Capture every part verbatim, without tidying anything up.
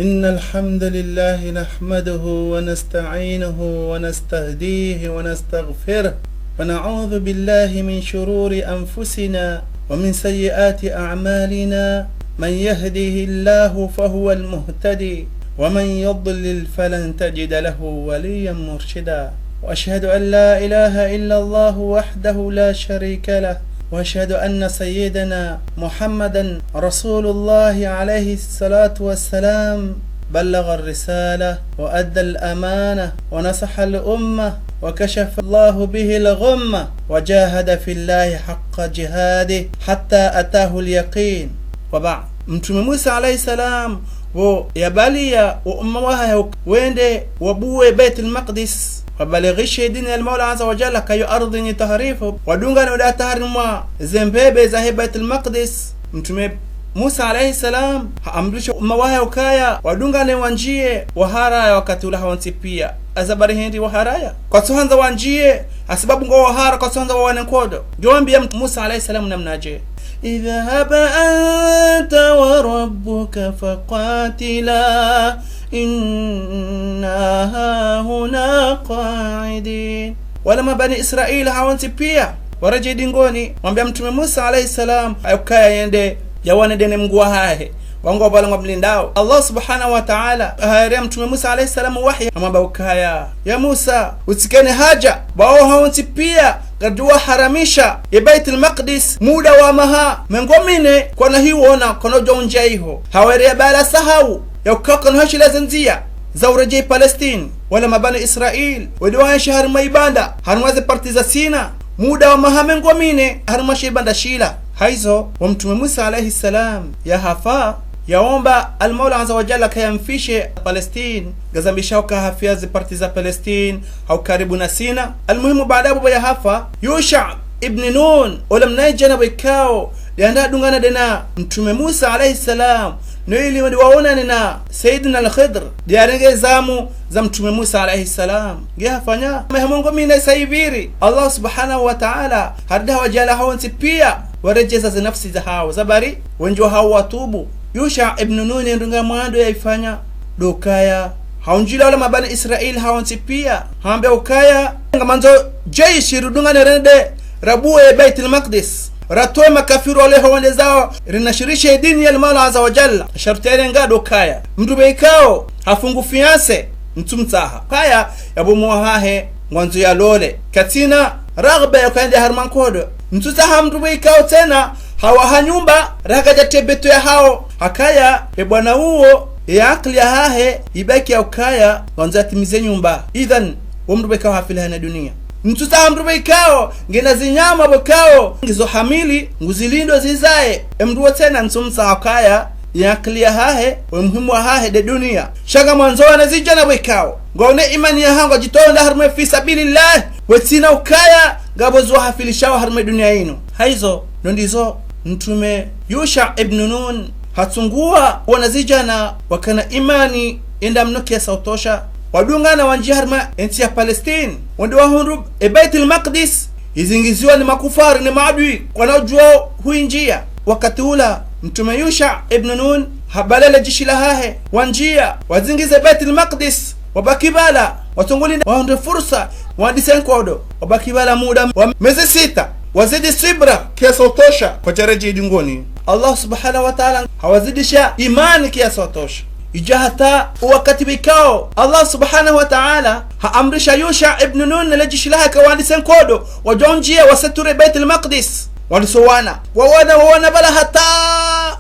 إن الحمد لله نحمده ونستعينه ونستهديه ونستغفره، ونعوذ بالله من شرور أنفسنا ومن سيئات أعمالنا. من يهده الله فهو المهتدي، ومن يضلل فلن تجد له وليا مرشدا. وأشهد أن لا إله إلا الله وحده لا شريك له، وأشهد أن سيدنا محمدا رسول الله عليه الصلاة والسلام، بلغ الرسالة وأدى الأمانة ونصح الأمة وكشف الله به الغمة وجاهد في الله حق جهاده حتى أتاه اليقين. وبعد. Mtrume Musa alayhi salam, pvo yabaliya wo umma wahahe wende wabuwe Baytul Maqdis, wabalighishe dini ya Almaula Azza wa Jalla, kayo ardhwi nyi taharifu, wadungane wende hata harimwa ze mbepve zahe Baytul Maqdis. Mtrume Musa alayhi salam haamrisha umma wahahe ukaya wadungane wandjiye, waharaya wakati ula hawontsi piya. Azabari hindri waharaya? Kwatsuhandza wandjiye, hasibabu ngwao wahara, kwatsuhandza wawane nkodo. Ngiwambiya Musa alayhi salam namnadje: اذهب أنت وربك فقاتلا إنا هاهنا قاعدون. Wala mabani Israila hawontsi piya waredjeyi dingoni, wambiya Mtrume Musa alayhi salam ukaya yende yawane dene Mngu wahahe, wangu wapvala ngwamlindao. Allah subhanahu wa taala haereya Mtrume Musa alayhi salam wahyi, hamwambiya ukaya: Ya Musa, utsikene haja, pvao hawontsi piya ngariwaharamisha ye Baytul Maqdis muda wa maha mengo mine, kwana hiwona, kwana udjo undjiya iho. Hawaereya pvala sahau ya ukaya kwana hashila ze ndziya za uredjeyi Palestine. Wala mabani Israila wende waenshi harimwa ibanda, harimwa ze parti za Sina, muda wa maha mengo mine harimwa she ibanda shila. Hayizo, wo Mtrume Musa alayhi salam yahafa, yaomba Almaula Azza wa Jalla kayamfishe Palestine, ngazambisha uka hafiya ze parti za Palestine, ha ukaribu na Sina. Almuhimu, baada pvo yahafa, Yusha ibn Nun, ola mnayidjana pvo ikao nde yanda hadungana dena Mtrume Musa alayhi salam, no ili wende waonane na Sayyidina Al-Khidr, nde yarenge zamu za Mtrume Musa alayhi salam. Nge hafanya maha mengo mine sa ipviri, Allah subhanahu wa taala harudi hawadjaaliya hawontsi piya waredjeza ze nafsi zahawo. Zabari, wendji wahawo watubu. Yusha ibn Nun ye ndrongoo ya mwando yayifanya ndo ukaya haundjiliya wala mabani Israila hawontsi piya, hawambiya ukaya: Ngamandzo jeshi ridungane rende rabuwe Baytul Maqdis, ratowe makafiri wale ho wende zawo, rinashirishe dini ya Almaula Azza wa Jalla. Sharti yarenga ndo ukaya mndru pvo ikao hafungu fiancé, ntsumtsaha ukaya yapvo mwahahe, ngwandzo yalole, katsina raghba ya ukaya yende harimwa nkodo. Ntsutsaha mndru pvo ikao tsena hawaha nyumba, raha kadja tebeto yahawo, hakaya ye bwana uwo, ye akili yahahe yibaki ya ukaya ngwandzo yatimize nyumba. Idhan, wo mndru pvo ikao hafiliha na duniya. Ntsutsaha mndru pvo ikao ngena zinyama pvo ikao ngizo hamili, nguzilindao zizaye. Ye mndru wo tsena ntsumtsaha ukaya ye akili yahahe, we muhimu wahahe nde duniya. Sha ngamwandzo wanazidjana pvo ikao ngwawo ne imani yahawo, ngwadjitowo nda harimwa fi sabilillah, wetsina ukaya ngapvo ziwahafilishao harimwa duniya yinu. Hayizo, ndo ndizo Mtrume Yusha ibn Nun hatsunguwa wanazidjana wakana imani yenda mno kiasi sha utosha, wadungana wandjiya harimwa yentsi ya Palestine, wende wahundru ye Baytul Maqdis yizingiziwa ni makufari, ni maadui, kwana udjuwa huyindjiya. Wakati ula, Mtrume Yusha ibn Nun habalia le jeshi lahahe, wandjiya, wazingize Baytul Maqdis, wabaki pvala, watsunguli wahundre fursa, wandise nkodo, wabaki pvala muda wa mezi sita, wazidi swibra kiasi sha utosha, kwadjaredjeyi dingoni. Allah subhanahu wa taala hawazidisha imani kiasi sha utosha. Idja hata wakati pvo ikao Allah subhanahu wa taala haamrisha Yusha ibn Nun ne le jeshi lahahe ka wandise nkodo, wadjo undjiya waseture Baytul Maqdis. Wandiso wana, wawana, wawana pvala hata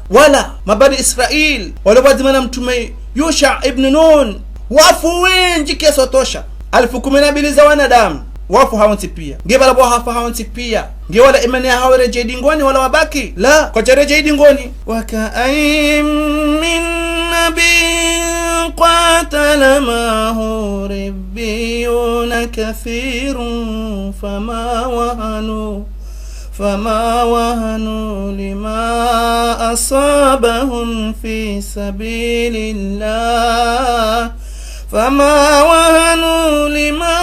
wala mabani Israila, walo pvwadzima na Mtrume Yusha ibn Nun, wafu wendji kiasi sha utosha. Alfu kume na mbili za wanadamu wafu hawontsi piya. Nge pvala pvo hafa hawontsi piya, nge wala imani yahawo yiredjeyi dingoni, wala wabaki? La, kwadjaredjeyi dingoni. وكأين من نبي قاتل معه ربيون كثير فما وهنوا فما وهنوا لما أصابهم في سبيل الله، فما وهنوا لما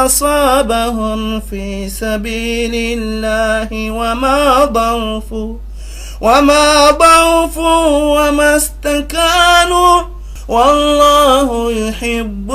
أصابهم في سبيل الله وما ضعفوا وما ضعفوا وما استكانوا والله يحب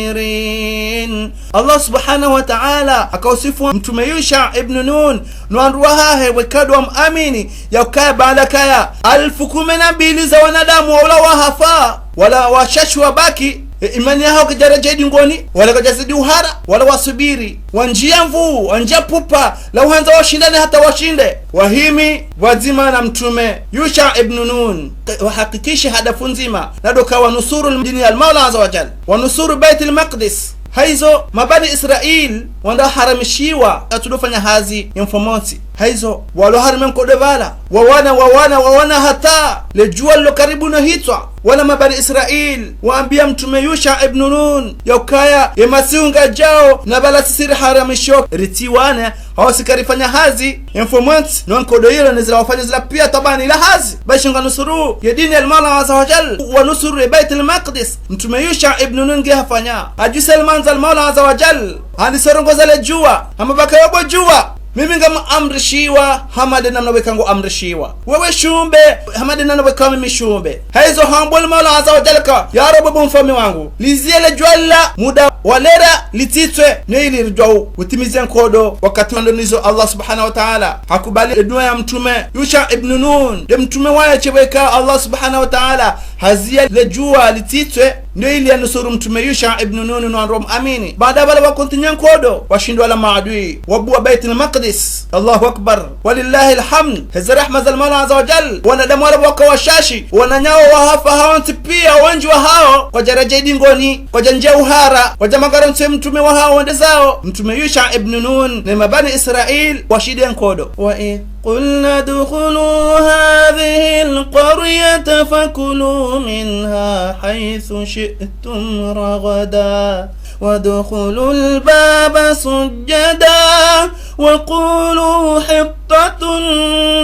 الصابرين. Allah subhanahu wa ta'ala hakausifu mtrume Yusha ibn Nun no wandru wahahe wekao ndo wamwamini, yaukaya baanda kaya alfu kume na mbili za wanadamu waula wahafa, wala washashi wabaki, e, imani yahawo kayadjaredjei dingoni, wala kayadjazidi uhara, wala wasubiri, wandjia nvuu, wandjia pupva, la uhandza washindane hata washinde, wahimi pvwadzima na mtrume Yusha ibn Nun, wahakikishe hadafu ndzima, na ndo ka wanusuru dini ya Almaula Azza wa Jal, wanusuru Baitul Maqdis. Haizo, mabani Israil wandru waharamishiwa, katsu ndo fanya hazi ye mfumontsi. Haizo, walo harimwa ye nkodo pvala, wawana, wawana, wawana hata le djuwa lilo karibu no hitswa. Wana mabani Israil waambia mtrume Yusha ibn Nun, yaukaya ye masihu ngayadjao, na pvala sisi riharamishiwa ritsiwane, hau si karifanya hazi ye mfumontsi, no nkodo yilo ne zila wafanya zila pia twabaan ila hazi, ba sha nganusuru ye dini ya Almaula Azza wa Jal, wanusuru ye Baitul Maqdis. Mtrume Yusha ibn Nun nge hafanya? Hadjuse le mandza Almaula Azza wa Jal, handisa urongoza le djuwa, hamba ukaya bo djuwa, mimi ngamamrishiwa hama nde namna weka ngoamrishiwa wewe shumbe, hama nde namna weka mimi shumbe. Haizo hamba Almaula Azza wa Jal ka, ya Rabbi, bo mfaume wangu, liziye le djuwa lila muda wa lera litsitswe, ne ili ridjuwa u-, utimize nkodo. Wakati wandonizo Allah subhanahu wa ta'ala hakubali ye dua ya mtrume Yusha ibn Nun, nde mtrume waye sheweka Allah subhanahu wa ta'ala haziya le djuwa litsitswe, ndo ili yanusuru mtrume Yusha ibn Nun no wandru wamwamini. Baanda pvala wakontinye nkodo, washindwa wala maadui, wabuwa Baitul Maqdis. Allahu Akbar. Walillahi alhamd. Heze rahma za Almaula Azza wa Jal, wanadamu wala waka washashi, wananyawo wahafa hawontsi pia, wendji wahawo kwadjaredjei dingoni, kwadjandjia uhara, kwadjamangara ntsu ye mtrume wahawo wende zawo. Mtrume Yusha ibn Nun ne mabani Israil washinde nkodo. وإذ قلنا ادخلوا هذه القرية فكلوا منها حيث شئتم رغدا وادخلوا الباب سجدا وقولوا حطة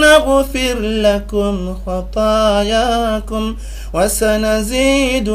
نغفر لكم خطاياكم وسنزيد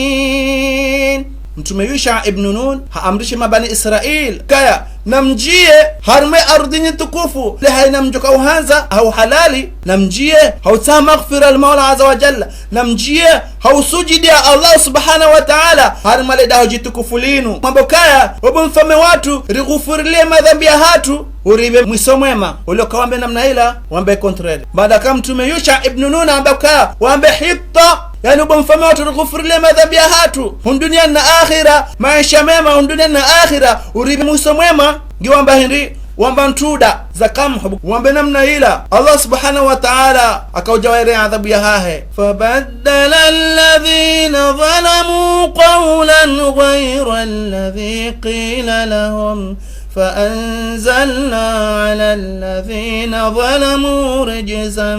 المحسنين. Mtrume Yusha ibn Nun haamrishe mabani Israil kaya, namndjie harumwa ye ardhwi nyi tukufu, le haina mdjo ka uhandza ha uhalali, namndjie ha utsaha maghfira Almaula Azza wa Jalla, namndjie ha usujudia Allah subhanahu wa ta'ala harumwa le daho djitukufu linu. Mwambe ukaya, bo mfaume watru, righufurilie madhambi yahatru, uripve mwiso mwema. Ulo ka wambe namna ila, wambe contraire. Baanda ka mtrume Yusha ibn Nun hamba ukaya, wambe hitta, yaani bo mfaume watru, righufurilie madhambi yahatru hunu duniani na akhira, maesha mema hunu duniani na akhira, uripve mwiso mwema, nge wamba hindri? Wamba ntruda za kamhu. Wambe namna ila, Allah subhanahu wa ta'ala hakaudja waereye adhabu yahahe. فبدل الذين ظلموا قولا غير الذي قيل لهم فأنزلنا على الذين ظلموا رجزا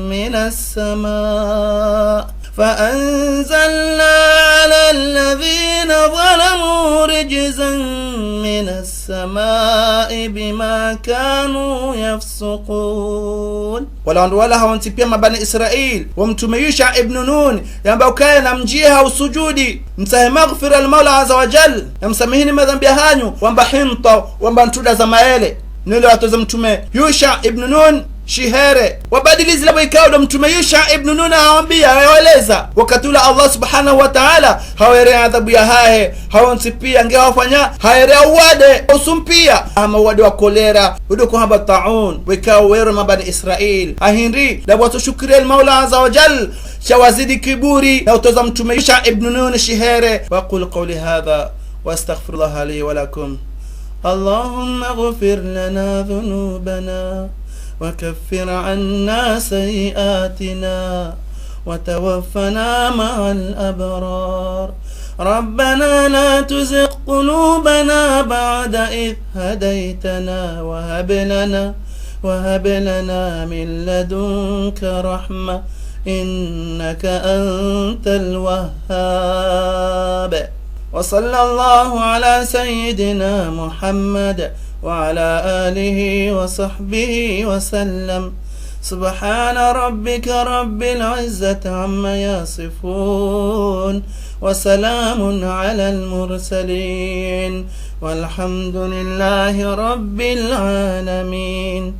من السماء، فأنزلنا على الذين ظلموا رجزا من السماء بما كانوا يفسقون. Wala wandru wala hawontsi pia mabani Israil, wo mtrume Yusha ibn Nun yamba ukaya namndjie ha usujudi, mtsahe maghfira Almaula Azza wa Jal, yamsamihini madhambi yahanyu, wamba hinta, wamba ntruda za maele. Nile watoza mtrume Yusha ibn Nun shihere. Wabadili zila pvo ikao ndo mtrume Yusha ibn Nun hawambia, hawaeleza. Wakati ula Allah subhanahu wa ta'ala hawaereye adhabu yahahe, hawontsi pia nge hawafanya, haereye uwade, usumu pia. Hama uwade wa kolera, udo ko hamba taun, wekao wero mabani Israil. Ha hindri? Ndapvo watsoshukuri Almaula Azza wa Jal, sha wazidi kiburi, na utoza mtrume Yusha ibn Nun shihere. وأقول قولي هذا وأستغفر الله لي ولكم. اللهم اغفر لنا ذنوبنا وكفر عنا سيئاتنا وتوفنا مع الأبرار. ربنا لا تزغ قلوبنا بعد إذ هديتنا وهب لنا، وهب لنا من لدنك رحمة إنك أنت الوهاب. وصلى الله على سيدنا محمد وعلى آله وصحبه وسلم. سبحان ربك رب العزة عما يصفون، وسلام على المرسلين، والحمد لله رب العالمين.